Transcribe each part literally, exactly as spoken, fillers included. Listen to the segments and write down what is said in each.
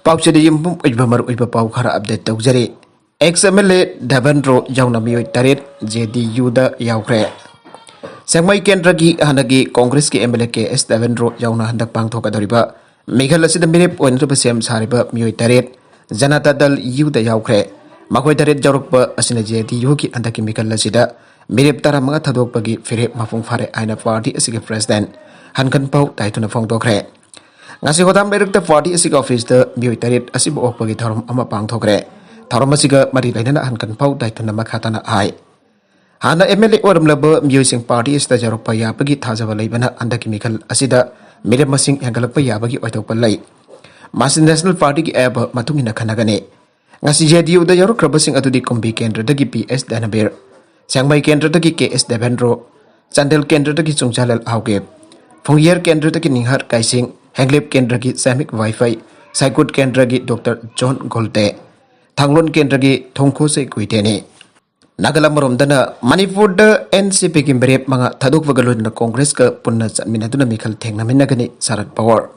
ꯄꯥꯎꯆꯦꯗ ꯌꯨꯝꯐꯝ ꯑꯣꯏꯕ ꯃꯔꯨꯑꯣꯏꯕ ꯄꯥꯎ ꯈꯔ ꯑꯞꯗꯦꯠ ꯇꯧꯖꯔꯤ꯫ X M L A Devendro ꯌꯥꯎꯅ ꯃꯤꯑꯣꯏ ꯇꯔꯦꯠ ꯖꯦ ꯗꯤ ꯌꯨꯗ ꯌꯥꯎꯈ꯭ꯔꯦ꯫ ꯁꯦꯡꯃꯩ ꯀꯦꯟꯗ꯭ꯔꯒꯤ ꯍꯥꯟꯅꯒꯤ ꯀꯣꯡꯒ꯭ꯔꯦꯁꯀꯤ ꯑꯦꯝ ꯑꯦꯜ ꯑꯦ ꯀꯦ ꯑꯦꯁ ꯗꯦꯕꯦꯟꯗ꯭ꯔꯣ ꯌꯥꯎꯅ ꯍꯟꯗꯛ ꯄꯥꯡꯊꯣꯛꯀꯗꯧꯔꯤꯕ ꯃꯤꯈꯜ ꯑꯁꯤꯗ ꯃꯤꯔꯦꯞ ꯑꯣꯏꯅꯅꯕ ꯁꯦꯝ ꯁꯥꯔꯤꯕ ꯃꯤꯑꯣꯏ ꯇꯔꯦꯠ ꯖꯅꯇꯥ ꯗꯜ ꯌꯨꯗ ꯌꯥꯎꯈ꯭ꯔꯦ꯫ ꯃꯈꯣꯏ ꯇꯔꯦꯠ ꯌꯥꯎꯔꯛꯄ ꯑꯁꯤꯅ ꯖꯦ ꯗꯤ ꯌꯨꯒꯤ ꯍꯟꯗꯛꯀꯤ ꯃꯤꯈꯜ ꯑꯁꯤꯗ ꯃꯤꯔꯦꯞ ꯇꯔꯥꯃꯉꯥ ꯊꯥꯗꯣꯛꯄꯒꯤ ꯐꯤꯔꯦꯞ ꯃꯄꯨꯡ ꯐꯥꯔꯦ ꯍꯥꯏꯅ ꯄꯥꯔꯇꯤ ꯑꯁꯤꯒꯤ ꯄ꯭ꯔꯦꯁꯤꯗꯦꯟꯠ ꯍꯟꯈꯟ ꯄꯥꯎ ꯇꯥꯏꯊꯨꯅ ꯐꯣꯡꯗꯣꯛꯈ꯭ꯔꯦ꯫ ꯉꯁꯤ ꯍꯣꯗꯥꯝ ꯂꯩꯔꯛꯇ ꯄꯥꯔꯇꯤ ꯑꯁꯤꯒꯤ ꯑꯣꯐꯤꯁꯇ ꯃꯤꯑꯣꯏ ꯇꯔꯦꯠ ꯑꯁꯤꯕꯨ ꯑꯣꯛꯄꯒꯤ ꯊꯧꯔꯝ ꯑꯃ ꯄꯥꯡꯊꯣꯛꯈ꯭ꯔꯦ꯫ ꯊꯧꯔꯝ ꯑꯁꯤꯒ ꯃꯔꯤ ꯂꯩꯅꯅ ꯍꯟꯈꯟ ꯄꯥꯎ ꯇꯥꯏꯊꯨꯅ ꯃꯈꯥ ꯇꯥꯅ ꯍꯥꯏ꯫ ꯍꯥꯟꯅ ꯑꯦꯝ ꯑꯦꯜ ꯑꯦ ꯑꯣꯏꯔꯝꯂꯕ ꯃꯤꯑꯣꯏꯁꯤꯡ ꯄꯥꯔꯇꯤ ꯑꯁꯤꯗ ꯌꯥꯎꯔꯛꯄ ꯌꯥꯕꯒꯤ ꯊꯥꯖꯕ ꯂꯩꯕꯅ ꯍꯟꯗꯛꯀꯤ ꯃꯤꯈꯜ ꯑꯁꯤꯗ ꯃꯤꯔꯦꯞ ꯃꯁꯤꯡ ꯍꯦꯟꯒꯠꯂꯛꯄ ꯌꯥꯕꯒꯤ ꯑꯣꯏꯊꯣꯛꯄ ꯂꯩ꯫ ꯃꯁꯤ ꯅꯦꯁꯅꯦꯜ ꯄꯥꯔꯇꯤꯒꯤ ꯑꯌꯥꯕ ꯃꯇꯨꯡ ꯏꯟꯅ ꯈꯟꯅꯒꯅꯤ꯫ ꯉꯁꯤ ꯖꯦ ꯗꯤ ꯌꯨꯗ ꯌꯥꯎꯔꯛꯈ꯭ꯔꯕꯁꯤꯡ ꯑꯗꯨꯗꯤ ꯀꯨꯝꯕꯤ ꯀꯦꯟꯗ꯭ꯔꯗꯒꯤ ꯄꯤ ꯑꯦꯁ ꯗꯥꯅꯕꯤꯔ, ꯁꯦꯡꯃꯩ ꯀꯦꯟꯗ꯭ꯔꯗꯒꯤ ꯀꯦ ꯑꯦꯁ ꯗꯦꯕꯦꯟꯗ꯭ꯔꯣ, ꯆꯥꯟꯗꯦꯜ ꯀꯦꯟꯗ꯭ꯔꯗꯒꯤ ꯆꯨꯡꯖꯥꯂꯦꯜ ꯍꯥꯎꯒꯦꯞ, ꯐꯨꯡꯌꯦꯔ ꯀꯦꯟꯗ꯭ꯔꯗꯒꯤ ꯅꯤꯡꯍꯥꯔ ꯀꯥꯏꯁꯤꯡ, ꯍꯦꯡꯂꯦꯞ ꯀꯦꯟꯗ꯭ꯔꯒꯤ ꯆꯥꯃꯤꯛ ꯋꯥꯏꯐꯩ, ꯁꯥꯏꯀꯨꯠ ꯀꯦꯟꯗ꯭ꯔꯒꯤ ꯗꯣꯛꯇꯔ ꯖꯣꯟ ꯒꯣꯜꯇꯦ, ꯊꯥꯡꯂꯣꯟ ꯀꯦꯟꯗ꯭ꯔꯒꯤ ꯊꯣꯡꯈꯣꯁꯦ ꯀꯨꯏꯇꯦꯅꯤ꯫ ꯅꯥꯒꯥꯂꯦꯟ ꯑꯃꯔꯣꯝꯗꯅ ꯃꯅꯤꯄꯨꯔꯗ ꯑꯦꯟ ꯁꯤ ꯄꯤꯒꯤ ꯃꯤꯔꯦꯞ ꯃꯉꯥ ꯊꯥꯗꯣꯛꯄꯒ ꯂꯣꯏꯅꯅ ꯀꯣꯡꯒ꯭ꯔꯦꯁꯀ ꯄꯨꯟꯅ ꯆꯠꯃꯤꯟꯅꯗꯨꯅ ꯃꯤꯈꯜ ꯊꯦꯡꯅꯃꯤꯟꯅꯒꯅꯤ ꯁꯔꯠ ꯄꯋꯥꯔ꯫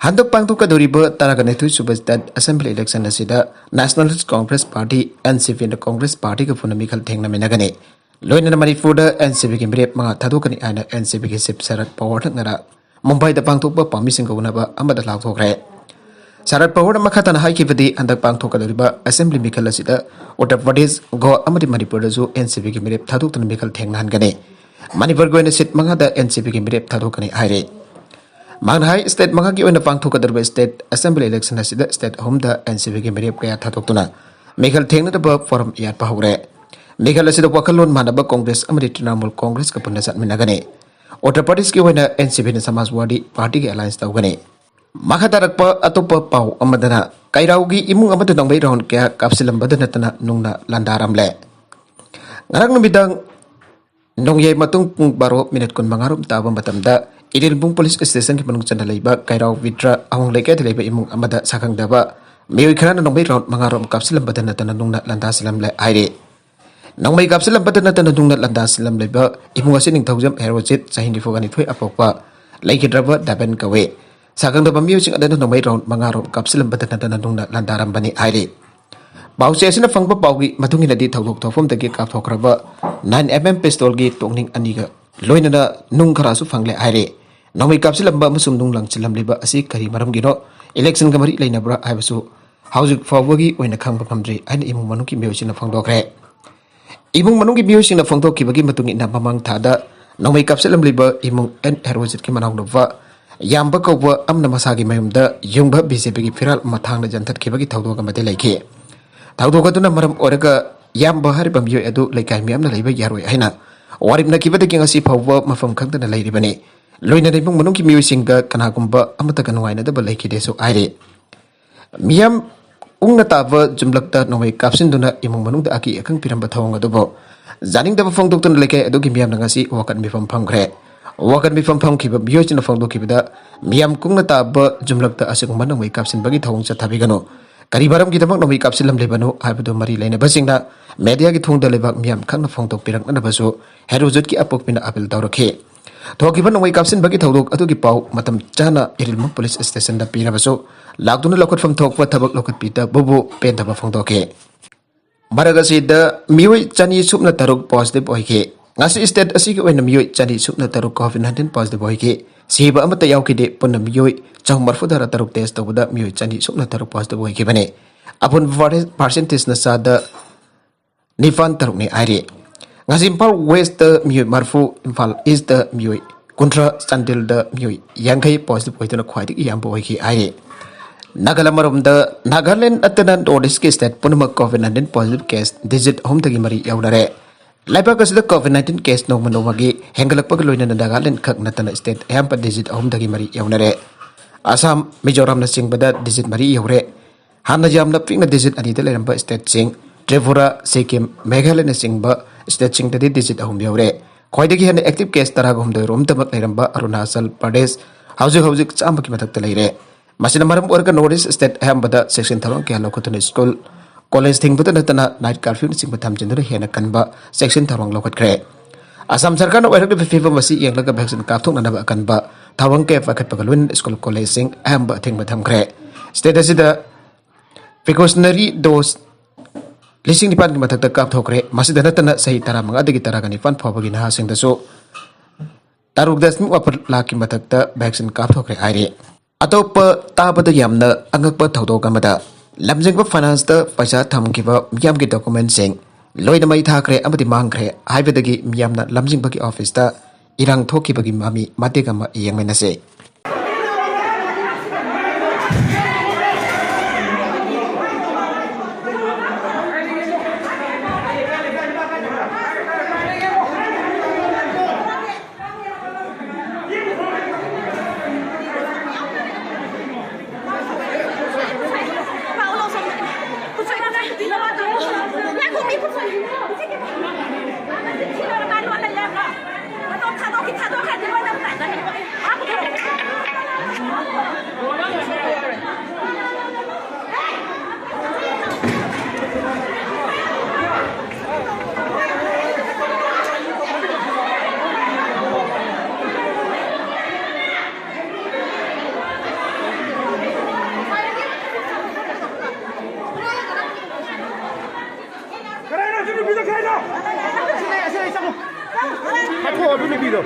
ꯍꯟꯗꯛ ꯄꯥꯡꯊꯣꯛꯀꯗꯧꯔꯤꯕ ꯇꯔꯥꯒ ꯅꯤꯊꯣꯏ ꯁꯨꯕ ꯁ꯭ꯇꯦꯠ ꯑꯁꯦꯝꯕ꯭ꯂꯤ ꯏꯂꯦꯛꯁꯟ ꯑꯁꯤꯗ Nationalist Congress Party, N C ꯄꯤꯅ ꯀꯣꯡꯒ꯭ꯔꯦꯁ ꯄꯥꯔꯇꯤꯒ ꯄꯨꯟꯅ ꯃꯤꯈꯜ ꯊꯦꯡꯅꯃꯤꯟꯅꯒꯅꯤ꯫ ꯂꯣꯏꯅꯅ ꯃꯅꯤꯄꯨꯔꯗ ꯑꯦꯟ ꯁꯤ ꯄꯤꯒꯤ ꯃꯤꯔꯦꯞ ꯃꯉꯥ ꯊꯥꯗꯣꯛꯀꯅꯤ ꯍꯥꯏꯅ ꯑꯦꯟ ꯁꯤ ꯄꯤꯒꯤ ꯆꯤꯐ ꯁꯔꯠ ꯄꯋꯥꯔꯅ ꯉꯔꯥꯡ ꯃꯨꯝꯕꯥꯏꯗ ꯄꯥꯡꯊꯣꯛꯄ ꯄꯥꯎꯃꯤꯁꯤꯡ ꯀꯧꯅꯕ ꯑꯃꯗ ꯂꯥꯎꯊꯣꯛꯈ꯭ꯔꯦ꯫ ꯁꯔꯠ ꯄꯋꯥꯔꯅ ꯃꯈꯥ ꯇꯥꯅ ꯍꯥꯏꯈꯤꯕꯗꯤ, ꯍꯟꯗꯛ ꯄꯥꯡꯊꯣꯛꯀꯗꯧꯔꯤꯕ ꯑꯁꯦꯝꯕ꯭ꯂꯤ ꯃꯤꯈꯜ ꯑꯁꯤꯗ ꯎꯠꯇꯔ ꯄ꯭ꯔꯗꯦꯁ, ꯒꯣꯋꯥ ꯑꯃꯗꯤ ꯃꯅꯤꯄꯨꯔꯗꯁꯨ ꯑꯦꯟ ꯁꯤ ꯄꯤꯒꯤ ꯃꯤꯔꯦꯞ ꯊꯥꯗꯣꯛꯇꯨꯅ ꯃꯤꯈꯜ ꯊꯦꯡꯅꯍꯟꯒꯅꯤ꯫ ꯃꯅꯤꯄꯨꯔꯒꯤ ꯑꯣꯏꯅ ꯁꯤꯠ ꯃꯉꯥꯗ ꯑꯦꯟ ꯁꯤ ꯄꯤꯒꯤ ꯃꯤꯔꯦꯞ ꯊꯥꯗꯣꯛꯀꯅꯤ ꯍꯥꯏꯔꯤ꯫ ꯃꯍꯥꯛꯅ ꯍꯥꯏ, ꯁ꯭ꯇꯦꯠ ꯃꯉꯥꯒꯤ ꯑꯣꯏꯅ ꯄꯥꯡꯊꯣꯛꯀꯗꯧꯔꯤꯕ ꯁ꯭ꯇꯦꯠ ꯑꯁꯦꯝꯕ꯭ꯂꯤ ꯏꯂꯦꯛꯁꯟ ꯑꯁꯤꯗ ꯁ꯭ꯇꯦꯠ ꯑꯍꯨꯝꯗ ꯑꯦꯟ ꯁꯤ ꯄꯤꯒꯤ ꯃꯤꯔꯦꯞ ꯀꯌꯥ ꯊꯥꯗꯣꯛꯇꯨꯅ ꯃꯤꯈꯜ ꯊꯦꯡꯅꯅꯕ ꯐꯣꯔꯝ ꯌꯥꯠꯄ ꯍꯧꯔꯦ꯫ ꯃꯤꯈꯜ ꯑꯁꯤꯗ ꯋꯥꯈꯜꯂꯣꯟ ꯃꯥꯟꯅꯕ ꯀꯣꯡꯒ꯭ꯔꯦꯁ ꯑꯃꯗꯤ ꯇ꯭ꯔꯤꯅꯥꯃꯨꯜ ꯀꯣꯡꯒ꯭ꯔꯦꯁꯀ ꯄꯨꯟꯅ ꯆꯠꯃꯤꯟꯅꯒꯅꯤ꯫ ꯎꯠꯇꯔ ꯄ꯭ꯔꯗꯦꯁꯀꯤ ꯑꯣꯏꯅ ꯑꯦꯟ ꯁꯤ ꯄꯤꯅ ꯁꯃꯥꯖꯋꯥꯗꯤ ꯄꯥꯔꯇꯤꯒ ꯑꯦꯂꯥꯏꯟꯁ ꯇꯧꯒꯅꯤ꯫ ꯃꯈꯥ ꯇꯥꯔꯛꯄ ꯑꯇꯣꯞꯄ ꯄꯥꯎ ꯑꯃꯗꯅ, ꯀꯩꯔꯥꯎꯒꯤ ꯏꯃꯨꯡ ꯑꯃꯗ ꯅꯣꯡꯃꯩ ꯔꯥꯎꯟ ꯀꯌꯥ ꯀꯥꯞꯁꯤꯜꯂꯝꯕꯗ ꯅꯠꯇꯅ ꯅꯨꯡꯅ ꯂꯥꯟꯗꯥꯔꯝꯂꯦ꯫ ꯉꯔꯥꯡ ꯅꯨꯃꯤꯗꯥꯡ ꯅꯣꯡꯌꯥꯏ ꯃꯇꯨꯡ ꯄꯨꯡ ꯕꯥꯔꯣ ꯃꯤꯅꯤꯠ ꯀꯨꯟꯃꯉꯥ ꯔꯣꯝ ꯇꯥꯕ ꯃꯇꯝꯗ ꯏꯔꯤꯜꯕꯨꯡ ꯄꯨꯂꯤꯁ ꯁ꯭ꯇꯦꯁꯟꯒꯤ ꯃꯅꯨꯡ ꯆꯟꯅ ꯂꯩꯕ ꯀꯩꯔꯥꯎ ꯕꯤꯗ꯭ꯔ ꯑꯍꯣꯡ ꯂꯩꯀꯥꯏꯗ ꯂꯩꯕ ꯏꯃꯨꯡ ꯑꯃꯗ ꯁꯛꯈꯪꯗꯕ ꯃꯤꯑꯣꯏ ꯈꯔꯅ ꯅꯣꯡꯃꯩ ꯔꯥꯎꯟ ꯃꯉꯥ ꯔꯣꯝ ꯀꯥꯞꯁꯤꯜꯂꯝꯕꯗ ꯅꯠꯇꯅ ꯅꯨꯡꯅ ꯂꯥꯟꯗꯥꯁꯤꯜꯂꯝꯂꯦ ꯍꯥꯏꯔꯤ꯫ ꯅꯣꯡꯃꯩ ꯀꯥꯞꯁꯤꯜꯂꯝꯕꯗ ꯅꯠꯇꯅ ꯅꯨꯡꯅ ꯂꯥꯟꯗꯥꯁꯤꯜꯂꯝꯂꯤꯕ ꯏꯃꯨꯡ ꯑꯁꯤ ꯅꯤꯡꯊꯧꯖꯝ ꯍꯦꯔꯣꯖꯤꯠ, ꯆꯍꯤ ꯅꯤꯐꯨꯒ ꯅꯤꯊꯣꯏ ꯑꯄꯣꯛꯄ, ꯂꯩꯈꯤꯗ꯭ꯔꯕ ꯗꯥꯕꯦꯟ ꯀꯧꯏ꯫ ꯁꯥꯈꯪꯗꯕ ꯃꯤꯑꯣꯏꯁꯤꯡ ꯑꯗꯨꯅ ꯅꯣꯡꯃꯩ ꯔꯥꯎꯟ ꯃꯉꯥ ꯔꯣꯝ ꯀꯥꯞꯁꯤꯜꯂꯝꯕꯗ ꯅꯠꯇꯅ ꯅꯨꯡꯅ ꯂꯥꯟꯗꯥꯔꯝꯕꯅꯤ ꯍꯥꯏꯔꯤ꯫ ꯄꯥꯎꯆꯦ ꯑꯁꯤꯅ ꯐꯪꯕ ꯄꯥꯎꯒꯤ ꯃꯇꯨꯡ ꯏꯟꯅꯗꯤ, ꯊꯧꯗꯣꯛ ꯊꯣꯛꯐꯝꯗꯒꯤ ꯀꯥꯞꯊꯣꯛꯈ꯭ꯔꯕ ꯅꯥꯏꯟ ꯑꯦꯝ ꯑꯦꯝ ꯄꯤꯁꯇꯣꯜꯒꯤ ꯇꯣꯛꯅꯤꯡ ꯑꯅꯤꯒ ꯂꯣꯏꯅꯅ ꯅꯨꯡ ꯈꯔꯁꯨ ꯐꯪꯂꯦ ꯍꯥꯏꯔꯤ꯫ ꯅꯣꯡꯃꯩ ꯀꯥꯞꯁꯤꯜꯂꯝꯕ ꯑꯃꯁꯨꯡ ꯅꯨꯡ ꯂꯪꯁꯤꯜꯂꯝꯂꯤꯕ ꯑꯁꯤ ꯀꯔꯤ ꯃꯔꯝꯒꯤꯅꯣ, ꯏꯂꯦꯛꯁꯟꯒ ꯃꯔꯤ ꯂꯩꯅꯕ꯭ꯔꯥ ꯍꯥꯏꯕꯁꯨ ꯍꯧꯖꯤꯛ ꯐꯥꯎꯕꯒꯤ ꯑꯣꯏꯅ ꯈꯪꯕ ꯉꯝꯗ꯭ꯔꯤ ꯍꯥꯏꯅ ꯏꯃꯨꯡ ꯃꯅꯨꯡꯒꯤ ꯃꯤꯑꯣꯏꯁꯤꯡꯅ ꯐꯣꯡꯗꯣꯛꯈ꯭ꯔꯦ꯫ ꯏꯃꯨꯡ ꯃꯅꯨꯡꯒꯤ ꯃꯤꯑꯣꯏꯁꯤꯡꯅ ꯐꯣꯡꯗꯣꯛꯈꯤꯕꯒꯤ ꯃꯇꯨꯡ ꯏꯟꯅ, ꯃꯃꯥꯡ ꯊꯥꯗ ꯅꯣꯡꯃꯩ ꯀꯥꯞꯁꯤꯜꯂꯝꯂꯤꯕ ꯏꯃꯨꯡ ꯑꯦꯟ ꯍꯦꯔꯣꯖꯤꯠꯀꯤ ꯃꯅꯥꯎꯅꯨꯄꯥ ꯌꯥꯝꯕ ꯀꯧꯕ ꯑꯃꯅ ꯃꯁꯥꯒꯤ ꯃꯌꯨꯝꯗ ꯌꯨꯡꯕ ꯕꯤ ꯖꯦ ꯄꯤꯒꯤ ꯐꯤꯔꯥꯜ ꯑꯃ ꯊꯥꯡꯅ ꯌꯥꯟꯊꯠꯈꯤꯕꯒꯤ ꯊꯧꯗꯣꯛ ꯑꯃꯗꯤ ꯂꯩꯈꯤ꯫ ꯊꯧꯗꯣꯛ ꯑꯗꯨꯅ ꯃꯔꯝ ꯑꯣꯏꯔꯒ ꯌꯥꯝꯕ ꯍꯥꯏꯔꯤꯕ ꯃꯤꯑꯣꯏ ꯑꯗꯨ ꯂꯩꯀꯥꯏ ꯃꯤꯌꯥꯝꯅ ꯂꯩꯕ ꯌꯥꯔꯣꯏ ꯍꯥꯏꯅ ꯋꯥꯔꯦꯞꯅꯈꯤꯕꯗꯒꯤ ꯉꯁꯤ ꯐꯥꯎꯕ ꯃꯐꯝ ꯈꯪꯗꯅ ꯂꯩꯔꯤꯕꯅꯤ꯫ ꯂꯣꯏꯅꯅ ꯏꯃꯨꯡ ꯃꯅꯨꯡꯒꯤ ꯃꯤꯑꯣꯏꯁꯤꯡꯒ ꯀꯅꯥꯒꯨꯝꯕ ꯑꯃꯠꯇꯒ ꯅꯨꯡꯉꯥꯏꯅꯗꯕ ꯂꯩꯈꯤꯗꯦꯁꯨ ꯍꯥꯏꯔꯤ꯫ ꯃꯤꯌꯥꯝ ꯀꯨꯡꯅ ꯇꯥꯕ ꯖꯨꯝꯂꯛꯇ ꯅꯣꯡꯃꯩ ꯀꯥꯞꯁꯤꯟꯗꯨꯅ ꯏꯃꯨꯡ ꯃꯅꯨꯡꯗ ꯑꯀꯤ ꯑꯈꯪ ꯄꯤꯔꯝꯕ ꯊꯧꯑꯣꯡ ꯑꯗꯨꯕꯨ ꯌꯥꯅꯤꯡꯗꯕ ꯐꯣꯡꯗꯣꯛꯇꯨꯅ ꯂꯩꯀꯥꯏ ꯑꯗꯨꯒꯤ ꯃꯤꯌꯥꯝꯅ ꯉꯁꯤ ꯋꯥꯀꯠ ꯃꯤꯐꯝ ꯐꯝꯈ꯭ꯔꯦ꯫ ꯋꯥꯀꯠ ꯃꯤꯐꯝ ꯐꯝꯈꯤꯕ ꯃꯤꯑꯣꯏꯁꯤꯡꯅ ꯐꯣꯡꯗꯣꯛꯈꯤꯕꯗ, ꯃꯤꯌꯥꯝ ꯀꯨꯡꯅ ꯇꯥꯕ ꯖꯨꯝꯂꯛꯇ ꯑꯁꯤꯒꯨꯝꯕ ꯅꯣꯡꯃꯩ ꯀꯥꯞꯁꯤꯟꯕꯒꯤ ꯊꯧꯑꯣꯡ ꯆꯠꯊꯕꯤꯒꯅꯨ꯫ ꯀꯔꯤ ꯃꯔꯝꯒꯤꯗꯃꯛ ꯅꯣꯡꯃꯩ ꯀꯥꯞꯁꯤꯜꯂꯝꯂꯤꯕꯅꯣ ꯍꯥꯏꯕꯗꯨ ꯃꯔꯤ ꯂꯩꯅꯕꯁꯤꯡꯅ ꯃꯦꯗꯤꯌꯥꯒꯤ ꯊꯣꯡꯗ ꯂꯩꯕꯥꯛ ꯃꯤꯌꯥꯝ ꯈꯪꯅ ꯐꯣꯡꯗꯣꯛꯄꯤꯔꯛꯅꯕꯁꯨ ꯍꯦꯔꯣꯖꯤꯠꯀꯤ ꯑꯄꯣꯛꯄꯤꯅ ꯑꯥꯄꯤꯜ ꯇꯧꯔꯛꯈꯤ꯫ ꯊꯣꯛꯈꯤꯕ ꯅꯣꯡꯃꯩ ꯀꯥꯞꯁꯤꯟꯕꯒꯤ ꯊꯧꯗꯣꯛ ꯑꯗꯨꯒꯤ ꯄꯥꯎ ꯃꯇꯝ ꯆꯥꯅ ꯏꯔꯤꯜꯃꯨꯡ ꯄꯨꯂꯤꯁ ꯁ꯭ꯇꯦꯁꯟꯗ ꯄꯤꯔꯕꯁꯨ, ꯂꯥꯛꯇꯨꯅ ꯂꯧꯈꯠꯐꯝ ꯊꯣꯛꯄ ꯊꯕꯛ ꯂꯧꯈꯠꯄꯤꯗꯕꯕꯨ ꯄꯦꯟꯗꯕ ꯐꯣꯡꯗꯣꯛꯈꯤ꯫ ꯃꯔꯛ ꯑꯁꯤꯗ ꯃꯤꯑꯣꯏ ꯆꯅꯤ ꯁꯨꯞꯅ ꯇꯔꯨꯛ ꯄꯣꯖꯤꯇꯤꯚ ꯑꯣꯏꯈꯤ꯫ ꯉꯁꯤ ꯁ꯭ꯇꯦꯠ ꯑꯁꯤꯒꯤ ꯑꯣꯏꯅ ꯃꯤꯑꯣꯏ ꯆꯅꯤ ꯁꯨꯞꯅ ꯇꯔꯨꯛ ꯀꯣꯚꯤꯗ ꯅꯥꯏꯟꯇꯤꯟ ꯄꯣꯖꯤꯇꯤꯚ ꯑꯣꯏꯈꯤ꯫ ꯁꯤꯕ ꯑꯃꯠꯇ ꯌꯥꯎꯈꯤꯗꯦ꯫ ꯄꯨꯟꯅ ꯃꯤꯑꯣꯏ ꯆꯍꯨꯝ ꯃꯔꯤꯐꯨ ꯇꯔꯥ ꯇꯔꯨꯛ ꯇꯦꯁ ꯇꯧꯕꯗ ꯃꯤꯑꯣꯏ ꯆꯅꯤ ꯁꯨꯞꯅ ꯇꯔꯨꯛ ꯄꯣꯖꯤꯇꯤꯚ ꯑꯣꯏꯈꯤꯕꯅꯤ꯫ ꯑꯄꯨꯟꯕ ꯄꯥꯔꯁꯦꯟꯇꯦꯖꯅ ꯆꯥꯗ ꯅꯤꯄꯥꯟ ꯇꯔꯨꯛꯅꯤ ꯍꯥꯏꯔꯤ꯫ ꯉꯁꯤ ꯏꯝꯐꯥꯜ ꯋꯦꯁꯇ ꯃꯤꯑꯣꯏ ꯃꯔꯤꯐꯨ, ꯏꯝꯐꯥꯜ ꯏꯁꯇ ꯃꯤꯑꯣꯏ ꯀꯨꯟꯊ꯭ꯔꯥ, ꯆꯥꯟꯗꯦꯜꯗ ꯃꯤꯑꯣꯏ ꯌꯥꯡꯈꯩ ꯄꯣꯖꯤꯇꯤꯚ ꯑꯣꯏꯗꯨꯅ ꯈ꯭ꯋꯥꯏꯗꯒꯤ ꯌꯥꯝꯕ ꯑꯣꯏꯈꯤ ꯍꯥꯏꯔꯤ꯫ ꯅꯥꯒꯥꯂꯦꯟ ꯑꯃꯔꯣꯝꯗ, ꯅꯥꯒꯥꯂꯦꯟ ꯅꯠꯇꯅ ꯅꯣꯔꯠ ꯏꯁꯀꯤ ꯁ꯭ꯇꯦꯠ ꯄꯨꯝꯅꯃꯛ covid nineteen positive case digit ꯑꯍꯨꯝꯗꯒꯤ ꯃꯔꯤ ꯌꯧꯅꯔꯦ꯫ ꯂꯩꯕꯥꯛ ꯑꯁꯤꯗ ꯀꯣꯚꯤꯗ ꯅꯥꯏꯟꯇꯤꯟ ꯀꯦꯁ ꯅꯣꯡꯃ ꯅꯣꯡꯃꯒꯤ ꯍꯦꯟꯒꯠꯂꯛꯄꯒ ꯂꯣꯏꯅꯅ ꯅꯥꯒꯥꯂꯦꯟ ꯈꯛ ꯅꯠꯇꯅ ꯁ꯭ꯇꯦꯠ ꯑꯌꯥꯝꯕ ꯗꯤꯖꯤꯠ ꯑꯍꯨꯝꯗꯒꯤ ꯃꯔꯤ ꯌꯧꯅꯔꯦ꯫ ꯑꯁꯥꯝ, ꯃꯤꯖꯣꯔꯥꯝꯅꯆꯤꯡꯕꯗ ꯗꯤꯖꯤꯠ ꯃꯔꯤ ꯌꯧꯔꯦ꯫ ꯍꯥꯟꯅ ꯌꯥꯝꯅ ꯄꯤꯛꯅ ꯗꯤꯖꯤꯠ ꯑꯅꯤꯗ ꯂꯩꯔꯝꯕ ꯁ꯭ꯇꯦꯠꯁꯤꯡ ꯇ꯭ꯔꯤꯄꯨꯔꯥ, ꯁꯤꯛꯀꯤꯝ, ꯃꯦꯘꯥꯂꯌꯅꯆꯤꯡꯕ ꯁ꯭ꯇꯦꯠꯁꯤꯡꯗꯗꯤ ꯗꯤꯖꯤꯠ ꯑꯍꯨꯝ ꯌꯧꯔꯦ꯫ ꯈ꯭ꯋꯥꯏꯗꯒꯤ ꯍꯦꯟꯅ ꯑꯦꯛꯇꯤꯚ ꯀꯦꯁ ꯇꯔꯥꯒ ꯍꯨꯝꯗꯣꯏ ꯔꯣꯝꯇꯃꯛ ꯂꯩꯔꯝꯕ ꯑꯔꯨꯅꯥꯆꯜ ꯄ꯭ꯔꯗꯦꯁ ꯍꯧꯖꯤꯛ ꯍꯧꯖꯤꯛ ꯆꯥꯝꯃꯒꯤ ꯃꯊꯛꯇ ꯂꯩꯔꯦ꯫ ꯃꯁꯤꯅ ꯃꯔꯝ ꯑꯣꯏꯔꯒ ꯅꯣꯔꯠ ꯏꯁ ꯁ꯭ꯇꯦꯠ ꯑꯌꯥꯝꯕꯗ ꯆꯦꯛꯁꯤꯟ ꯊꯧꯔꯥꯡ ꯀꯌꯥ ꯂꯧꯈꯠꯇꯨꯅ ꯁ꯭ꯀꯨꯜ, ꯀꯣꯂꯦꯖ ꯊꯤꯡꯕꯇ ꯅꯠꯇꯅ ꯅꯥꯏꯠ ꯀꯥꯔꯐ꯭ꯌꯨꯅꯆꯤꯡꯕ ꯊꯝꯖꯤꯟꯗꯨꯅ ꯍꯦꯟꯅ ꯀꯟꯕ ꯆꯦꯛꯁꯤꯟ ꯊꯧꯔꯥꯡ ꯂꯧꯈꯠꯈ꯭ꯔꯦ꯫ ꯑꯁꯥꯝ ꯁꯔꯀꯥꯔꯅ ꯑꯣꯏꯔꯛꯂꯤꯕ ꯐꯤꯕꯝ ꯑꯁꯤ ꯌꯦꯡꯂꯒ ꯚꯦꯛꯁꯤꯟ ꯀꯥꯞꯊꯣꯛꯅꯅꯕ ꯑꯀꯟꯕ ꯊꯧꯔꯝ ꯀꯌꯥ ꯄꯥꯏꯈꯠꯄꯒ ꯂꯣꯏꯅꯅ ꯁ꯭ꯀꯨꯜ ꯀꯣꯂꯦꯖꯁꯤꯡ ꯑꯌꯥꯝꯕ ꯑꯊꯤꯡꯕ ꯊꯝꯈ꯭ꯔꯦ꯫ ꯁ꯭ꯇꯦꯠ ꯑꯁꯤꯗ precautionary dose ꯂꯤꯁꯤꯡ ꯅꯤꯄꯥꯟꯒꯤ ꯃꯊꯛꯇ ꯀꯥꯞꯊꯣꯛꯈ꯭ꯔꯦ꯫ ꯃꯁꯤꯗ ꯅꯠꯇꯅ ꯆꯍꯤ ꯇꯔꯥꯃꯉꯥꯗꯒꯤ ꯇꯔꯥꯒ ꯅꯤꯄꯥꯟ ꯐꯥꯎꯕꯒꯤ ꯅꯍꯥꯁꯤꯡꯗꯁꯨ ꯇꯔꯨꯛ ꯗꯁꯃꯤꯛ ꯃꯥꯄꯟ ꯂꯥꯈꯀꯤ ꯃꯊꯛꯇ vaccine ꯀꯥꯞꯊꯣꯛꯈ꯭ꯔꯦ ꯍꯥꯏꯔꯤ꯫ ꯑꯇꯣꯞꯄ ꯇꯥꯕꯗ ꯌꯥꯝꯅ ꯑꯉꯛꯄ ꯊꯧꯗꯣꯛ ꯑꯃꯗ, ꯂꯝꯖꯤꯡꯕ ꯐꯥꯏꯅꯥꯟꯁꯇ ꯄꯩꯁꯥ ꯊꯝꯈꯤꯕ ꯃꯤꯌꯥꯝꯒꯤ documentꯁꯤꯡ ꯂꯣꯏꯅ ꯃꯩ ꯊꯥꯈ꯭ꯔꯦ ꯑꯃꯗꯤ ꯃꯥꯡꯈ꯭ꯔꯦ ꯍꯥꯏꯕꯗꯒꯤ ꯃꯤꯌꯥꯝꯅ ꯂꯝꯖꯤꯡꯕꯒꯤ ꯑꯣꯐꯤꯁꯇ ꯏꯔꯥꯡ ꯊꯣꯛꯈꯤꯕꯒꯤ ꯃꯃꯤ ꯃꯇꯦꯛ ꯑꯃ ꯌꯦꯡꯃꯤꯟꯅꯁꯤ꯫ ꯀꯅꯥꯅꯣ ꯑꯗꯨ ꯅꯨꯄꯤꯗꯣ? ꯀꯅꯥꯅꯣ? ꯍꯥꯠꯇꯣꯛꯑꯣ ꯑꯗꯨ ꯅꯨꯄꯤꯗꯣ꯫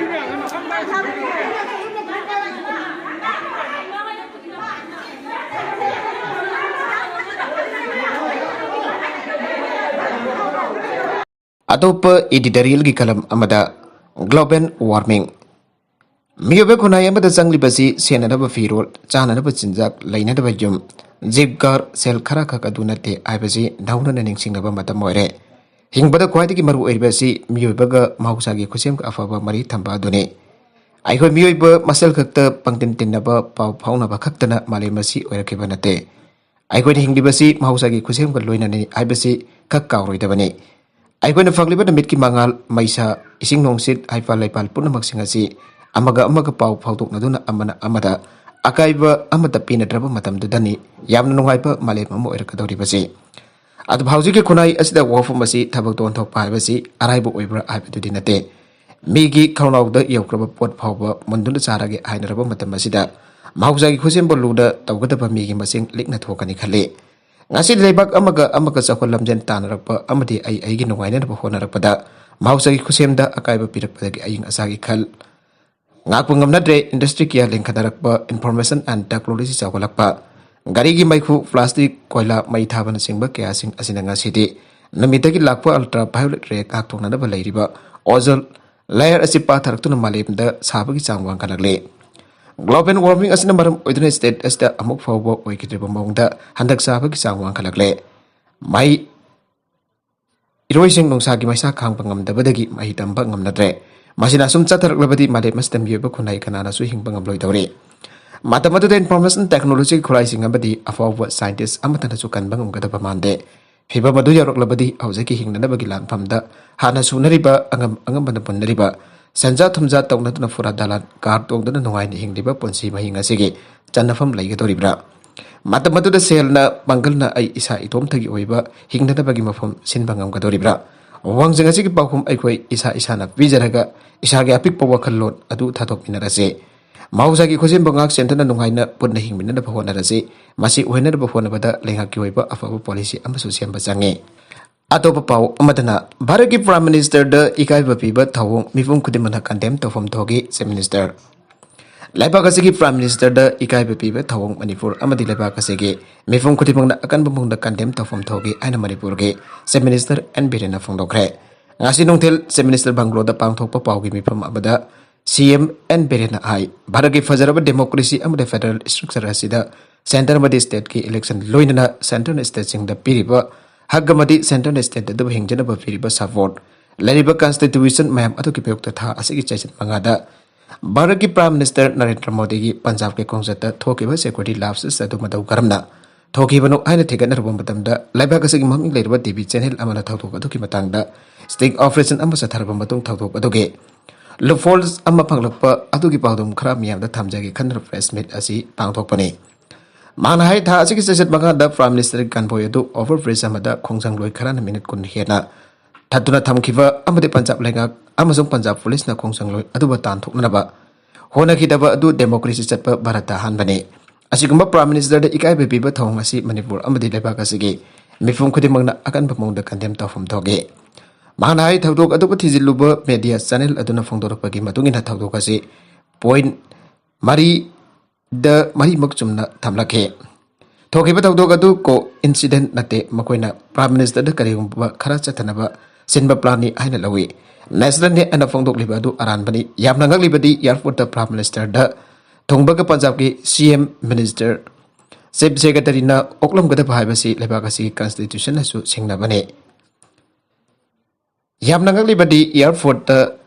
ꯑꯇꯣꯞꯄ editorialꯒꯤ column ꯑꯃꯗ global warming, ꯃꯤꯑꯣꯏꯕ ꯈꯨꯟꯅꯥꯏ ꯑꯃꯗ ꯆꯪꯂꯤꯕꯁꯤ ꯁꯦꯟꯅꯅꯕ ꯐꯤꯔꯣꯜ, ꯆꯥꯅꯅꯕ ꯆꯤꯟꯖꯥꯛ, ꯂꯩꯅꯅꯕ ꯌꯨꯝ, ꯖꯤꯞ ꯀꯥꯔ, ꯁꯦꯜ ꯈꯔ ꯈꯛ ꯑꯗꯨ ꯅꯠꯇꯦ ꯍꯥꯏꯕꯁꯤ ꯅꯧꯅꯅ ꯅꯤꯡꯁꯤꯡꯅꯕ ꯃꯇꯝ ꯑꯣꯏꯔꯦ꯫ ꯍꯤꯡꯕꯗ ꯈ꯭ꯋꯥꯏꯗꯒꯤ ꯃꯔꯨ ꯑꯣꯏꯔꯤꯕꯁꯤ ꯃꯤꯑꯣꯏꯕꯒ ꯃꯍꯧꯁꯥꯒꯤ ꯈꯨꯠꯁꯦꯝꯒ ꯑꯐꯕ ꯃꯔꯤ ꯊꯝꯕ ꯑꯗꯨꯅꯤ꯫ ꯑꯩꯈꯣꯏ ꯃꯤꯑꯣꯏꯕ ꯃꯁꯦꯜ ꯈꯛꯇ ꯄꯪꯇꯤꯟ ꯇꯤꯟꯅꯕ, ꯄꯥꯎ ꯐꯥꯎꯅꯕ ꯈꯛꯇꯅ ꯃꯥꯂꯦꯝ ꯑꯁꯤ ꯑꯣꯏꯔꯛꯈꯤꯕ ꯅꯠꯇꯦ꯫ ꯑꯩꯈꯣꯏꯅ ꯍꯤꯡꯂꯤꯕꯁꯤ ꯃꯍꯧꯁꯥꯒꯤ ꯈꯨꯠꯁꯦꯝꯒ ꯂꯣꯏꯅꯅꯅꯤ ꯍꯥꯏꯕꯁꯤ ꯈꯛ ꯀꯥꯎꯔꯣꯏꯗꯕꯅꯤ꯫ ꯑꯩꯈꯣꯏꯅ ꯐꯪꯂꯤꯕ ꯅꯨꯃꯤꯠꯀꯤ ꯃꯉꯥꯜ, ꯃꯩꯁꯥ, ꯏꯁꯤꯡ ꯅꯨꯡꯁꯤꯠ, ꯍꯩꯄꯥꯜ ꯂꯩꯄꯥꯜ ꯄꯨꯝꯅꯃꯛꯁꯤꯡ ꯑꯁꯤ ꯑꯃꯒ ꯑꯃꯒ ꯄꯥꯎ ꯐꯥꯎꯗꯣꯛꯅꯗꯨꯅ ꯑꯃꯅ ꯑꯃꯗ ꯑꯀꯥꯏꯕ ꯑꯃꯠꯇ ꯄꯤꯅꯗ꯭ꯔꯕ ꯃꯇꯝꯗꯨꯗꯅꯤ ꯌꯥꯝꯅ ꯅꯨꯡꯉꯥꯏꯕ ꯃꯥꯂꯦꯝ ꯑꯃ ꯑꯣꯏꯔꯛꯀꯗꯧꯔꯤꯕꯁꯤ꯫ ꯑꯗꯨꯕꯨ ꯍꯧꯖꯤꯛꯀꯤ ꯈꯨꯟꯅꯥꯏ ꯑꯁꯤꯗ ꯋꯥꯐꯝ ꯑꯁꯤ ꯊꯕꯛꯇ ꯑꯣꯟꯊꯣꯛꯄ ꯍꯥꯏꯕꯁꯤ ꯑꯔꯥꯏꯕ ꯑꯣꯏꯕ꯭ꯔꯥ ꯍꯥꯏꯕꯗꯨꯗꯤ ꯅꯠꯇꯦ꯫ ꯃꯤꯒꯤ ꯈꯧꯅꯥꯎꯗ ꯌꯧꯈ꯭ꯔꯕ ꯄꯣꯠ ꯐꯥꯎꯕ ꯃꯨꯟꯗꯨꯅ ꯆꯥꯔꯒꯦ ꯍꯥꯏꯅꯔꯕ ꯃꯇꯝ ꯑꯁꯤꯗ ꯃꯍꯧꯁꯥꯒꯤ ꯈꯨꯠꯁꯦꯝꯕꯨ ꯂꯨꯅ ꯇꯧꯒꯗꯕ ꯃꯤꯒꯤ ꯃꯁꯤꯡ ꯂꯤꯛꯅ ꯊꯣꯛꯀꯅꯤ ꯈꯜꯂꯤ꯫ ꯉꯁꯤ ꯂꯩꯕꯥꯛ ꯑꯃꯒ ꯑꯃꯒ ꯆꯥꯎꯈꯠ ꯂꯝꯖꯦꯜ ꯇꯥꯟꯅꯔꯛꯄ ꯑꯃꯗꯤ ꯑꯩ ꯑꯩꯒꯤ ꯅꯨꯡꯉꯥꯏꯅꯅꯕ ꯍꯣꯠꯅꯔꯛꯄꯗ ꯃꯍꯧꯁꯥꯒꯤ ꯈꯨꯠꯁꯦꯝꯗ ꯑꯀꯥꯏꯕ ꯄꯤꯔꯛꯄꯗꯒꯤ ꯑꯏꯪ ꯑꯁꯥꯒꯤ ꯈꯜ ꯉꯥꯛꯄ ꯉꯝꯅꯗ꯭ꯔꯦ꯫ ꯏꯟꯗꯁꯇ꯭ꯔꯤ ꯀꯌꯥ ꯂꯤꯡꯈꯠꯅꯔꯛꯄ, information and technology ꯆꯥꯎꯈꯠꯂꯛꯄ, ꯒꯥꯔꯤꯒꯤ ꯃꯩꯈꯨ, ꯄ꯭ꯂꯥꯁꯇꯤꯛ, ꯀꯣꯏꯂꯥ, ꯃꯩ ꯊꯥꯕꯅꯆꯤꯡꯕ ꯀꯌꯥꯁꯤꯡ ꯑꯁꯤꯅ ꯉꯁꯤꯗꯤ ꯅꯨꯃꯤꯠꯇꯒꯤ ꯂꯥꯛꯄ ultraviolet ray ꯉꯥꯛꯊꯣꯛꯅꯅꯕ ꯂꯩꯔꯤꯕ ozone layer ꯑꯁꯤ ꯄꯥꯊꯔꯛꯇꯨꯅ ꯃꯥꯂꯦꯝꯗ ꯁꯥꯕꯒꯤ ꯆꯥꯡ ꯋꯥꯡꯈꯠꯂꯛꯂꯤ꯫ Global warming ꯑꯁꯤꯅ ꯃꯔꯝ ꯑꯣꯏꯗꯨꯅ state ꯑꯁꯤꯗ ꯑꯃꯨꯛ ꯐꯥꯎꯕ ꯑꯣꯏꯈꯤꯗ꯭ꯔꯤꯕ ꯃꯑꯣꯡꯗ ꯍꯟꯗꯛ ꯁꯥꯕꯒꯤ ꯆꯥꯡ ꯋꯥꯡꯈꯠꯂꯛꯂꯦ꯫ ꯃꯩ ꯏꯔꯣꯏꯁꯤꯡ ꯅꯨꯡꯁꯥꯒꯤ ꯃꯩꯁꯥ ꯈꯥꯡꯕ ꯉꯝꯗꯕꯗꯒꯤ ꯃꯍꯩ ꯇꯝꯕ ꯉꯝꯅꯗ꯭ꯔꯦ꯫ ꯃꯁꯤꯅ ꯑꯁꯨꯝ ꯆꯠꯊꯔꯛꯂꯕꯗꯤ ꯃꯥꯂꯦꯝ ꯑꯁꯤꯗ ꯃꯤꯑꯣꯏꯕ ꯈꯨꯟꯅꯥꯏ ꯀꯅꯥꯅꯁꯨ ꯍꯤꯡꯕ ꯉꯝꯂꯣꯏꯗꯧꯔꯤ꯫ ꯃꯇꯝ ꯑꯗꯨꯗ information technology ꯒꯤ ꯈꯨꯠꯂꯥꯏꯁꯤꯡ ꯑꯃꯗꯤ ꯑꯐꯥꯎꯕ scientist ꯑꯃꯠꯇꯅꯁꯨ ꯀꯟꯕ ꯉꯝꯒꯗꯕ ꯃꯥꯟꯗꯦ꯫ ꯐꯤꯚꯝ ꯑꯗꯨ ꯌꯧꯔꯛꯂꯕꯗꯤ ꯍꯧꯖꯤꯛꯀꯤ ꯍꯤꯡꯅꯅꯕꯒꯤ ꯂꯥꯟꯐꯝꯗ ꯍꯥꯟꯅ ꯁꯨꯅꯔꯤꯕ ꯑꯉꯝ ꯑꯉꯝꯕꯅ ꯄꯨꯟꯅꯔꯤꯕ ꯁꯦꯟꯖꯥ ꯊꯨꯝꯖꯥ ꯇꯧꯅꯗꯨꯅ ꯐꯨꯔꯥ ꯗꯂꯥꯟ ꯀꯥꯔ ꯇꯣꯡꯗꯨꯅ ꯅꯨꯡꯉꯥꯏꯅ ꯍꯤꯡꯂꯤꯕ ꯄꯨꯟꯁꯤ ꯃꯍꯤꯡ ꯑꯁꯤꯒꯤ ꯆꯟꯅꯐꯝ ꯂꯩꯒꯗꯧꯔꯤꯕ꯭ꯔꯥ? ꯃꯇꯝ ꯑꯗꯨꯗ ꯁꯦꯜꯅ, ꯄꯥꯡꯒꯜꯅ ꯑꯩ ꯏꯁꯥ ꯏꯇꯣꯝꯇꯒꯤ ꯑꯣꯏꯕ ꯍꯤꯡꯅꯅꯕꯒꯤ ꯃꯐꯝ ꯁꯤꯟꯕ ꯉꯝꯒꯗꯧꯔꯤꯕ꯭ꯔꯥ? ꯋꯥꯍꯪꯁꯤꯡ ꯑꯁꯤꯒꯤ ꯄꯥꯎꯈꯨꯝ ꯑꯩꯈꯣꯏ ꯏꯁꯥ ꯏꯁꯥꯅ ꯄꯤꯖꯔꯒ ꯏꯁꯥꯒꯤ ꯑꯄꯤꯛꯄ ꯋꯥꯈꯜꯂꯣꯟ ꯑꯗꯨ ꯊꯥꯗꯣꯛꯃꯤꯟꯅꯔꯁꯤ꯫ ꯃꯍꯧꯁꯥꯒꯤ ꯈꯨꯠꯁꯦꯝꯕ ꯉꯥꯛ ꯁꯦꯟꯗꯨꯅ ꯅꯨꯡꯉꯥꯏꯅ ꯄꯨꯟꯅ ꯍꯤꯡꯃꯤꯟꯅꯅꯕ ꯍꯣꯠꯅꯔꯁꯤ꯫ ꯃꯁꯤ ꯑꯣꯏꯅꯅꯕ ꯍꯣꯠꯅꯕꯗ ꯂꯩꯉꯥꯛꯀꯤ ꯑꯣꯏꯕ ꯑꯐꯕ ꯄꯣꯂꯤꯁꯤ ꯑꯃꯁꯨ ꯁꯦꯝꯕ ꯆꯪꯏ꯫ ꯑꯇꯣꯞꯄ ꯄꯥꯎ ꯑꯃꯗꯅ, ꯚꯥꯔꯠꯀꯤ Prime Minister ꯗ ꯏꯀꯥꯏꯕ ꯄꯤꯕ ꯊꯧꯑꯣꯡ ꯃꯤꯄꯨꯝ ꯈꯨꯗꯤꯡꯃꯛꯅ condemn ꯇꯧꯐꯝ ꯊꯣꯛꯏ, Chief Minister꯫ ꯂꯩꯕꯥꯛ ꯑꯁꯤꯒꯤ Prime Minister ꯗ ꯏꯀꯥꯏꯕ ꯄꯤꯕ ꯊꯧꯑꯣꯡ ꯃꯅꯤꯄꯨꯔ ꯑꯃꯗꯤ ꯂꯩꯕꯥꯛ ꯑꯁꯤꯒꯤ ꯃꯤꯄꯨꯝ ꯈꯨꯗꯤꯡꯃꯛꯅ ꯑꯀꯟꯕ ꯃꯑꯣꯡꯗ condemn ꯇꯧꯐꯝ ꯊꯣꯛꯏ ꯍꯥꯏꯅ ꯃꯅꯤꯄꯨꯔꯒꯤ Chief Minister ꯑꯦꯟ ꯕꯤꯔꯦꯟꯅ ꯐꯣꯡꯗꯣꯛꯈ꯭ꯔꯦ꯫ ꯉꯁꯤ ꯅꯨꯡꯊꯤꯜ Chief Minister ꯕꯪꯒ꯭ꯂꯣꯗ ꯄꯥꯡꯊꯣꯛꯄ ꯄꯥꯎꯒꯤ ꯃꯤꯐꯝ ꯑꯃꯗ ꯁꯤ ꯑꯦꯝ ꯑꯦꯟ ꯕꯤꯔꯦꯟꯅ ꯍꯥꯏ, ꯚꯥꯔꯠꯀꯤ ꯐꯖꯔꯕ democracy ꯑꯃꯗꯤ federal structure ꯑꯁꯤꯗ centre ꯑꯃꯗꯤ state ꯀꯤ election ꯂꯣꯏꯅꯅ centre ꯅ state ꯁꯤꯡꯗ ꯄꯤꯔꯤꯕ ꯍꯛ ꯑꯃꯗꯤ centre ꯅ state ꯑꯗꯨꯕꯨ ꯍꯤꯡꯖꯅꯕ ꯄꯤꯔꯤꯕ support, ꯂꯩꯔꯤꯕ constitution ꯃꯌꯥꯝ ꯑꯗꯨꯒꯤ ꯃꯥꯌꯣꯛꯇ ꯊꯥ ꯑꯁꯤꯒꯤ ꯆꯩꯆꯠ ꯃꯉꯥꯗ ꯚꯥꯔꯠꯀꯤ Prime Minister ꯅꯔꯦꯟꯗ꯭ꯔ ꯃꯣꯗꯤꯒꯤ ꯄꯟꯖꯥꯕꯀꯤ ꯈꯣꯡꯆꯠꯇ ꯊꯣꯛꯈꯤꯕ security lapses ꯑꯗꯨ ꯃꯇꯧ ꯀꯔꯝꯅ ꯊꯣꯛꯈꯤꯕꯅꯣ ꯍꯥꯏꯅ ꯊꯤꯒꯠꯅꯔꯨꯕ ꯃꯇꯝꯗ, ꯂꯩꯕꯥꯛ ꯑꯁꯤꯒꯤ ꯃꯃꯤꯡ ꯂꯩꯔꯕ ꯇꯤ ꯚꯤ channel ꯑꯃꯅ ꯊꯧꯗꯣꯛ ꯑꯗꯨꯒꯤ ꯃꯇꯥꯡꯗ sting operation ꯑꯃ ꯆꯠꯊꯔꯕ ꯃꯇꯨꯡ ꯊꯧꯗꯣꯛ ꯑꯗꯨꯒꯤ loopholes ꯑꯃ ꯐꯪꯂꯛꯄ ꯑꯗꯨꯒꯤ ꯄꯥꯎꯗꯝ ꯈꯔ ꯃꯤꯌꯥꯝꯗ ꯊꯝꯖꯒꯦ ꯈꯟꯗꯨꯅ press meet ꯑꯁꯤ ꯄꯥꯡꯊꯣꯛꯄꯅꯤ꯫ ꯃꯍꯥꯛꯅ ꯍꯥꯏ, ꯊꯥ ꯑꯁꯤꯒꯤ ꯆꯩꯆꯠ ꯃꯉꯥꯗ Prime Minister ꯒꯤ convoy ꯑꯗꯨ over bridge ꯑꯃꯗ ꯈꯣꯡꯖꯪꯂꯣꯏ ꯈꯔꯅ minute ꯀꯨꯟ ꯍꯦꯟꯅ ꯊꯠꯇꯨꯅ ꯊꯝꯈꯤꯕ ꯑꯃꯗꯤ ꯄꯟꯖꯥꯕ ꯂꯩꯉꯥꯛ ꯑꯃꯁꯨꯡ ꯄꯟꯖꯥꯕ ꯄꯨꯂꯤꯁꯅ ꯈꯣꯡꯖꯪꯂꯣꯏ ꯑꯗꯨꯕꯨ ꯇꯥꯟꯊꯣꯛꯅꯅꯕ ꯍꯣꯠꯅꯈꯤꯗꯕ ꯑꯗꯨ ꯗꯦꯃꯣꯀ꯭ꯔꯦꯁꯤ ꯆꯠꯄ ꯚꯥꯔꯠꯇ ꯑꯍꯥꯟꯕꯅꯤ꯫ ꯑꯁꯤꯒꯨꯝꯕ Prime Ministerꯗ ꯏꯀꯥꯏꯕ ꯄꯤꯕ ꯊꯧꯑꯣꯡ ꯑꯁꯤ ꯃꯅꯤꯄꯨꯔ ꯑꯃꯗꯤ ꯂꯩꯕꯥꯛ ꯑꯁꯤꯒꯤ ꯃꯤꯄꯨꯝ ꯈꯨꯗꯤꯡꯃꯛꯅ ꯑꯀꯟꯕ ꯃꯑꯣꯡꯗ condemn ꯇꯧꯐꯝ ꯊꯣꯛꯏ꯫ ꯃꯍꯥꯛꯅ ꯍꯥꯏ, ꯊꯧꯗꯣꯛ ꯑꯗꯨꯕꯨ ꯊꯤꯖꯤꯜꯂꯨꯕ media channel ꯑꯗꯨꯅ ꯐꯣꯡꯗꯣꯔꯛꯄꯒꯤ ꯃꯇꯨꯡ ꯏꯟꯅ ꯊꯧꯗꯣꯛ ꯑꯁꯤ point ꯃꯔꯤꯗ ꯃꯔꯤꯃꯛ ꯆꯨꯝꯅ ꯊꯝꯂꯛꯈꯤ꯫ ꯊꯣꯛꯈꯤꯕ ꯊꯧꯗꯣꯛ ꯑꯗꯨ coincidence ꯅꯠꯇꯦ, ꯃꯈꯣꯏꯅ Prime Ministerꯗ ꯀꯔꯤꯒꯨꯝꯕ ꯈꯔ ꯆꯠꯊꯅꯕ ꯁꯤꯟꯕ planꯅꯤ ꯍꯥꯏꯅ ꯂꯧꯏ꯫ Nationalꯅꯤ ꯍꯥꯏꯅ ꯐꯣꯡꯗꯣꯛꯂꯤꯕ ꯑꯗꯨ ꯑꯔꯥꯟꯕꯅꯤ꯫ ꯌꯥꯝꯅ ꯉꯛꯂꯤꯕꯗꯤ airportꯇ Prime Ministerꯗ ꯊꯨꯡꯕꯒ ꯄꯟꯖꯥꯕꯀꯤ CM, Minister, Chief Secretaryꯅ ꯑꯣꯛꯂꯝꯒꯗꯕ ꯍꯥꯏꯕꯁꯤ ꯂꯩꯕꯥꯛ ꯑꯁꯤꯒꯤ constitutionꯅꯁꯨ ꯁꯤꯡꯅꯕꯅꯤ꯫ ꯌꯥꯝꯅ ꯉꯛꯂꯤꯕꯗꯤ airportꯇ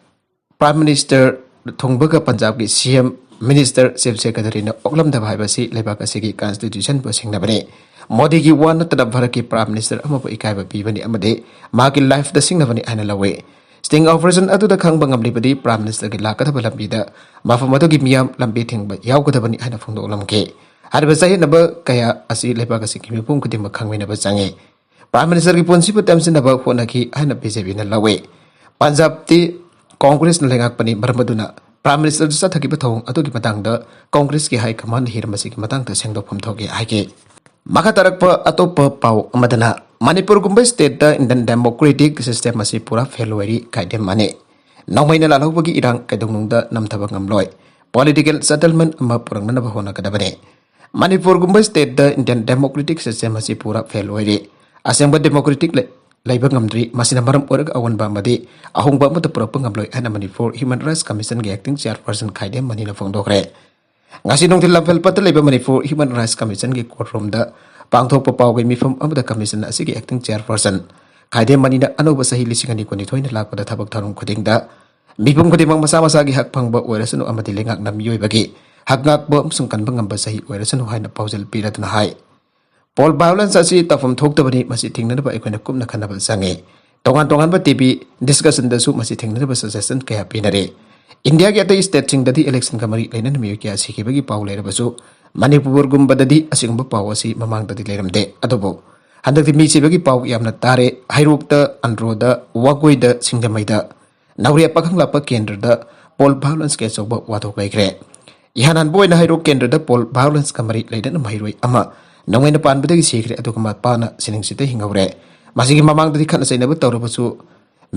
Prime Minister ꯊꯨꯡꯕꯒ ꯄꯟꯖꯥꯕꯀꯤ CM, Minister, Chief Secretaryꯅ ꯑꯣꯛꯂꯝꯗꯕ ꯍꯥꯏꯕꯁꯤ ꯂꯩꯕꯥꯛ ꯑꯁꯤꯒꯤ constitutionꯕꯨ ꯁꯤꯡꯅꯕꯅꯤ꯫ ꯃꯣꯗꯤꯒꯤ ꯋꯥ ꯅꯠꯇꯅ ꯚꯥꯔꯠꯀꯤ Prime Minister ꯑꯃꯕꯨ ꯏꯀꯥꯏꯕ ꯄꯤꯕꯅꯤ ꯑꯃꯗꯤ ꯃꯍꯥꯛꯀꯤ lifeꯇ ꯁꯤꯡꯅꯕꯅꯤ ꯍꯥꯏꯅ ꯂꯧꯏ꯫ Sting operation ꯑꯗꯨꯗ ꯈꯪꯕ ꯉꯝꯂꯤꯕꯗꯤ Prime Ministerꯒꯤ ꯂꯥꯛꯀꯗꯕ ꯂꯝꯕꯤꯗ ꯃꯐꯝ ꯑꯗꯨꯒꯤ ꯃꯤꯌꯥꯝ ꯂꯝꯕꯤ ꯊꯤꯡꯕ ꯌꯥꯎꯒꯗꯕꯅꯤ ꯍꯥꯏꯅ ꯐꯣꯡꯗꯣꯛꯂꯝꯈꯤ꯫ ꯍꯥꯏꯔꯤꯕ ꯆꯌꯦꯠꯅꯕ ꯀꯌꯥ ꯑꯁꯤ ꯂꯩꯕꯥꯛ ꯑꯁꯤꯒꯤ ꯃꯤꯄꯨꯝ ꯈꯨꯗꯤꯡꯃꯛ ꯈꯪꯃꯤꯟꯅꯕ ꯆꯪꯏ꯫ Prime Ministerꯒꯤ ꯄꯨꯟꯁꯤꯕꯨ ꯇꯦꯝꯁꯤꯟꯅꯕ ꯍꯣꯠꯅꯈꯤ ꯍꯥꯏꯅ BJPꯅ ꯂꯧꯏ꯫ ꯄꯟꯖꯥꯕꯇꯤ Congressꯅ ꯂꯩꯉꯥꯛꯄꯅꯤ, ꯃꯔꯝ ꯑꯗꯨꯅ Prime Ministerꯗ ꯆꯠꯊꯈꯤꯕ ꯊꯧꯑꯣꯡ ꯑꯗꯨꯒꯤ ꯃꯇꯥꯡꯗ Congressꯀꯤ high command ꯍꯤꯔꯝ ꯑꯁꯤꯒꯤ ꯃꯇꯥꯡꯗ ꯁꯦꯡꯗꯣꯛꯐꯝ ꯊꯣꯛꯏ ꯍꯥꯏꯈꯤ꯫ ꯃꯈꯥ ꯇꯥꯔꯛꯄ ꯑꯇꯣꯞꯄ ꯄꯥꯎ ꯑꯃꯗꯅ, ꯃꯅꯤꯄꯨꯔꯒꯨꯝꯕ stateꯇ Indian democratic system ꯑꯁꯤ ꯄꯨꯔꯥ fail ꯑꯣꯏꯔꯤ, ꯈꯥꯏꯗꯦꯝ ꯃꯅꯤ꯫ ꯅꯣꯡꯃꯩꯅ ꯂꯥꯜꯍꯧꯕꯒꯤ ꯏꯔꯥꯡ ꯀꯩꯗꯧꯅꯨꯡꯗ ꯅꯝꯊꯕ ꯉꯝꯂꯣꯏ꯫ Political settlement ꯑꯃ ꯄꯨꯔꯛꯅꯅꯕ ꯍꯣꯠꯅꯒꯗꯕꯅꯤ꯫ ꯃꯅꯤꯄꯨꯔꯒꯨꯝꯕ stateꯇ Indian democratic system ꯑꯁꯤ ꯄꯨꯔꯥ fail ꯑꯣꯏꯔꯤ꯫ ꯑꯁꯦꯡꯕ democratic ꯂꯩ-, ꯂꯩꯕ ꯉꯝꯗ꯭ꯔꯤ꯫ ꯃꯁꯤꯅ ꯃꯔꯝ ꯑꯣꯏꯔꯒ ꯑꯑꯣꯟꯕ ꯑꯃꯗꯤ ꯑꯍꯣꯡꯕ ꯑꯃꯠꯇ ꯄꯨꯔꯛꯄ ꯉꯝꯂꯣꯏ ꯍꯥꯏꯅ Manipur Human Rights Commissionꯒꯤ acting chairperson ꯈꯥꯏꯗꯦꯝ ꯃꯅꯤꯅ ꯐꯣꯡꯗꯣꯛꯈ꯭ꯔꯦ꯫ ꯉꯁꯤ ꯅꯨꯡꯊꯤꯜ ꯂꯝꯐꯦꯜꯄꯠꯇ ꯂꯩꯕ ꯃꯅꯤꯄꯨꯔ Human Rights Commissionꯒꯤ court roomꯗ ꯄꯥꯡꯊꯣꯛꯄ ꯄꯥꯎꯒꯤ ꯃꯤꯐꯝ ꯑꯃꯗ commission ꯑꯁꯤꯒꯤ acting chairperson ꯈꯥꯏꯗꯦꯝ ꯃꯅꯤꯅ ꯑꯅꯧꯕ ꯆꯍꯤ ꯂꯤꯁꯤꯡ ꯑꯅꯤ ꯀꯨꯟꯅꯤꯊꯣꯏꯅ ꯂꯥꯛꯄꯗ ꯊꯕꯛ ꯊꯧꯔꯝ ꯈꯨꯗꯤꯡꯗ ꯃꯤꯄꯨꯝ ꯈꯨꯗꯤꯡꯃꯛ ꯃꯁꯥ ꯃꯁꯥꯒꯤ ꯍꯛ ꯐꯪꯕ ꯑꯣꯏꯔꯁꯅꯨ ꯑꯃꯗꯤ ꯂꯩꯉꯥꯛꯅ ꯃꯤꯑꯣꯏꯕꯒꯤ ꯍꯛ ꯉꯥꯛꯄ ꯑꯃꯁꯨꯡ ꯀꯟꯕ ꯉꯝꯕ ꯆꯍꯤ ꯑꯣꯏꯔꯁꯅꯨ ꯍꯥꯏꯅ ꯄꯥꯎꯖꯦꯜ ꯄꯤꯔꯗꯨꯅ ꯍꯥꯏ꯫ Poll violence ꯑꯁꯤ ꯇꯧꯐꯝ ꯊꯣꯛꯇꯕꯅꯤ, ꯃꯁꯤ ꯊꯤꯡꯅꯅꯕ ꯑꯩꯈꯣꯏꯅ ꯀꯨꯞꯅ ꯈꯟꯅꯕ ꯆꯪꯏ꯫ ꯇꯣꯉꯥꯟ ꯇꯣꯉꯥꯟꯕ TV discussionꯗꯁꯨ ꯃꯁꯤ ꯊꯤꯡꯅꯅꯕ suggestion ꯀꯌꯥ ꯄꯤꯅꯔꯤ꯫ ꯏꯟꯗꯤꯌꯥꯒꯤ ꯑꯇꯩ stateꯁꯤꯡꯗꯗꯤ electionꯒ ꯃꯔꯤ ꯂꯩꯅꯅ ꯃꯤꯑꯣꯏ ꯀꯌꯥ ꯁꯤꯈꯤꯕꯒꯤ ꯄꯥꯎ ꯂꯩꯔꯕꯁꯨ, ꯃꯅꯤꯄꯨꯔꯒꯨꯝꯕꯗꯗꯤ ꯑꯁꯤꯒꯨꯝꯕ ꯄꯥꯎ ꯑꯁꯤ ꯃꯃꯥꯡꯗꯗꯤ ꯂꯩꯔꯝꯗꯦ꯫ ꯑꯗꯨꯕꯨ ꯍꯟꯗꯛꯇꯤ ꯃꯤ ꯁꯤꯕꯒꯤ ꯄꯥꯎ ꯌꯥꯝꯅ ꯇꯥꯔꯦ꯫ ꯍꯩꯔꯣꯛꯇ, ꯑꯟꯗ꯭ꯔꯣꯗ, ꯋꯥꯒꯣꯏꯗ, ꯁꯤꯡꯖꯃꯩꯗ ꯅꯥꯎꯔꯦꯝ ꯄꯥꯈꯪꯂꯥꯛꯄ ꯀꯦꯟꯗ꯭ꯔꯗ ꯄꯣꯜ ꯚꯥꯏꯑꯣꯂꯦꯟꯁꯀꯤ ꯑꯆꯧꯕ ꯋꯥꯊꯣꯛ ꯂꯩꯈ꯭ꯔꯦ꯫ ꯏꯍꯥꯟ ꯍꯥꯟꯕ ꯑꯣꯏꯅ ꯍꯩꯔꯣꯛ ꯀꯦꯟꯗ꯭ꯔꯗ ꯄꯣꯜ ꯚꯥꯏꯑꯣꯂꯦꯟꯁꯀ ꯃꯔꯤ ꯂꯩꯅꯅ ꯃꯍꯩꯔꯣꯏ ꯑꯃ ꯅꯣꯡꯃꯩꯅ ꯄꯥꯟꯕꯗꯒꯤ ꯁꯤꯈ꯭ꯔꯦ, ꯑꯗꯨꯒ ꯃꯄꯥꯅ ꯁꯤꯅꯤꯡꯁꯤꯗ ꯍꯤꯡꯍꯧꯔꯦ꯫ ꯃꯁꯤꯒꯤ ꯃꯃꯥꯡꯗꯗꯤ ꯈꯠꯅ ꯆꯩꯅꯕ ꯇꯧꯔꯕꯁꯨ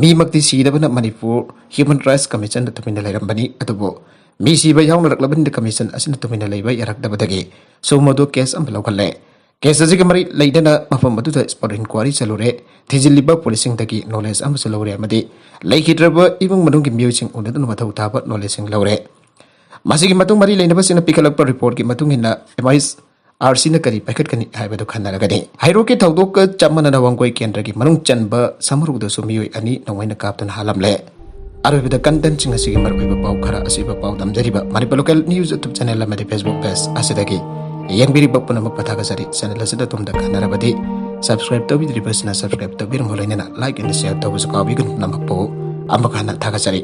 ꯃꯤꯃꯛꯇꯤ ꯁꯤꯗꯕꯅ ꯃꯅꯤꯄꯨꯔ ꯍ꯭ꯌꯨꯃꯦꯟ ꯔꯥꯏꯠꯁ ꯀꯃꯤꯁꯟꯗ ꯇꯨꯃꯤꯟꯅ ꯂꯩꯔꯝꯕꯅꯤ꯫ ꯑꯗꯨꯕꯨ ꯃꯤ ꯁꯤꯕ ꯌꯥꯎꯅꯔꯛꯂꯕꯅꯤꯅ ꯀꯃꯤꯁꯟ ꯑꯁꯤꯅ ꯇꯨꯃꯤꯟꯅ ꯂꯩꯕ ꯌꯥꯔꯛꯇꯕꯗꯒꯤ ꯁꯨꯃꯣꯗꯣ ꯀꯦꯁ ꯑꯃ ꯂꯧꯈꯠꯂꯦ꯫ ꯀꯦꯁ ꯑꯁꯤꯒ ꯃꯔꯤ ꯂꯩꯅꯅ ꯃꯐꯝ ꯑꯗꯨꯗ ꯁ꯭ꯄꯣꯠ ꯏꯟꯀ꯭ꯋꯥꯔꯤ ꯆꯠꯂꯨꯔꯦ꯫ ꯊꯤꯖꯤꯜꯂꯤꯕ ꯄꯨꯂꯤꯁꯁꯤꯡꯗꯒꯤ ꯅꯣꯂꯦꯖ ꯑꯃꯁꯨ ꯂꯧꯔꯦ ꯑꯃꯗꯤ ꯂꯩꯈꯤꯗ꯭ꯔꯕ ꯏꯃꯨꯡ ꯃꯅꯨꯡꯒꯤ ꯃꯤꯑꯣꯏꯁꯤꯡ ꯎꯅꯗꯨꯅ ꯃꯊꯧ ꯊꯥꯕ ꯅꯣꯂꯦꯖꯁꯤꯡ ꯂꯧꯔꯦ꯫ ꯃꯁꯤꯒꯤ ꯃꯇꯨꯡ ꯃꯔꯤ ꯂꯩꯅꯕꯁꯤꯡꯅ ꯄꯤꯈꯠꯂꯛꯄ ꯔꯤꯄꯣꯔꯠꯀꯤ ꯃꯇꯨꯡ ꯏꯟꯅ ꯑꯦꯝ ꯑꯥꯏ ꯑꯥꯔ ꯁꯤꯅ ꯀꯔꯤ ꯄꯥꯏꯈꯠꯀꯅꯤ ꯍꯥꯏꯕꯗꯨ ꯈꯟꯅꯔꯒꯅꯤ꯫ ꯍꯩꯔꯣꯛꯀꯤ ꯊꯧꯗꯣꯛꯀ ꯆꯞ ꯃꯥꯟꯅꯅ ꯋꯥꯡꯒꯣꯏ ꯀꯦꯟꯗ꯭ꯔꯒꯤ ꯃꯅꯨꯡ ꯆꯟꯕ ꯁꯃꯨꯔꯧꯗꯁꯨ ꯃꯤꯑꯣꯏ ꯑꯅꯤ ꯅꯣꯡꯃꯩꯅ ꯀꯥꯞꯇꯨꯅ ꯍꯥꯠꯂꯝꯂꯦ꯫ ꯑꯔꯣꯏꯕꯗ ꯀꯟꯇꯦꯟꯁꯤꯡ ꯑꯁꯤꯒꯤ ꯃꯔꯨꯑꯣꯏꯕ ꯄꯥꯎ ꯈꯔ ꯑꯁꯤꯕ ꯄꯥꯎ ꯇꯝꯖꯔꯤꯕ Manipur local news YouTube channel ꯑꯃꯗꯤ ꯐꯦꯁꯕꯨꯛ ꯄꯦꯖ ꯑꯁꯤꯗꯒꯤ ꯌꯦꯡꯕꯤꯔꯤꯕ ꯄꯨꯝꯅꯃꯛꯄꯨ ꯊꯥꯒꯠꯆꯔꯤ꯫ ꯆꯦꯅꯦꯜ ꯑꯁꯤꯗ ꯑꯗꯣꯝꯗ ꯀꯥꯟꯅꯔꯕꯗꯤ ꯁꯕꯁꯀ꯭ꯔꯥꯏꯕ ꯇꯧꯕꯤꯗ꯭ꯔꯤꯕꯁꯤꯅ ꯁꯕꯁꯀ꯭ꯔꯥꯏꯕ ꯇꯧꯕꯤꯔꯝꯃꯨ, ꯂꯣꯏꯅꯅ ꯂꯥꯏꯛ ꯑꯦꯟ ꯁꯤꯌꯔ ꯇꯧꯕꯁꯨ ꯀꯥꯎꯕꯤꯒꯅꯨ꯫ ꯄꯨꯝꯅꯃꯛꯄꯨ ꯑꯃꯨꯛ ꯍꯟꯅ ꯊꯥꯒꯠꯆꯔꯤ꯫